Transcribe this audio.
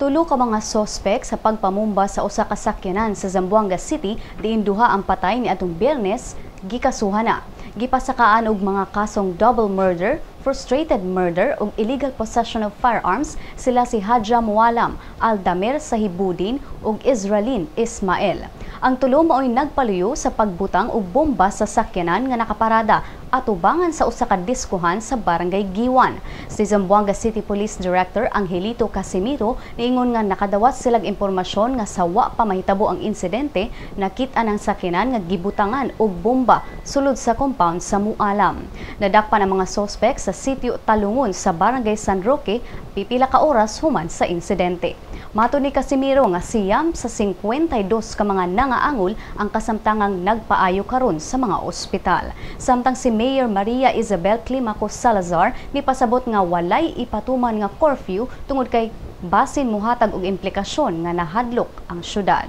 Tulo ka mga sospek sa pagpamumba sa usa ka sakyanan sa Zamboanga City diin duha ang patay ni atong Biyernes gikasuhan na. Gipasakaan og mga kasong double murder, frustrated murder ug illegal possession of firearms sila si Hadja Mualam, Aldamir Sahibudin ug Israelin Ismael. Ang tulo maoy nagpaluyo sa pagbutang og bomba sa sakyanan nga nakaparada atubangan sa usa ka diskuhan sa Barangay Guiuan. Si Zamboanga City Police Director Angelito Casimiro niingon nga nakadawat silag impormasyon nga sa wa pa mahitabo ang insidente, nakit-an ang sakyanan nga gibutangan og bomba sulod sa compound sa Mualam. Nadakpan ang mga sospek sa sitio Talungon sa Barangay San Roque pipila ka oras human sa insidente. Matod ni Casimiro nga 9 sa 52 ka mga nangaangol ang kasamtangang nagpaayo karon sa mga ospital. Samtang si Mayor Maria Isabel Climaco Salazar nipasabot nga walay ipatuman nga curfew tungod kay basin muhatag og implikasyon nga nahadlok ang syudad.